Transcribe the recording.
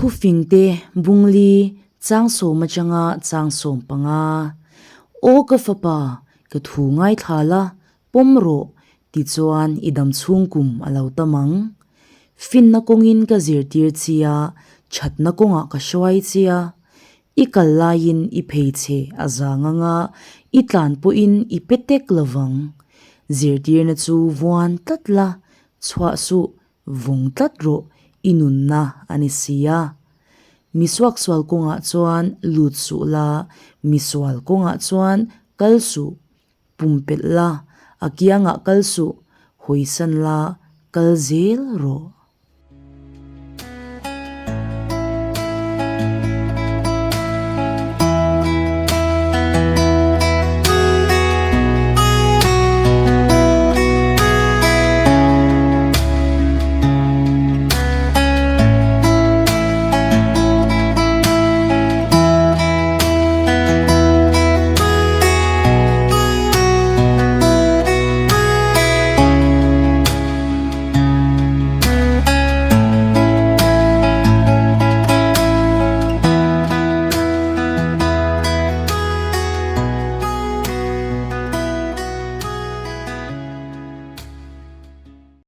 Thufingte bungli chang sawm atanga chang 15. Aw ka fapa, ka thu ngaithla la, pawm rawh, tichuan i dam chhung kum a lo tam ang. Finna kawngin ka zirtir chi a, thatna kawngah ka hruai chi a. I kal laiin i phei che a zang anga i tlan pawhin i pe tek lovang. Zirtirna chu vuan tlat la, chhuah suh, vawng tlat rawh, i nunna a ni si a. Misuaksual kawngah chuan lut suh la, misual kawngah chuan kal suh, pumpelh la, a kiangah kal suh, hawisan la, kal zel rawh.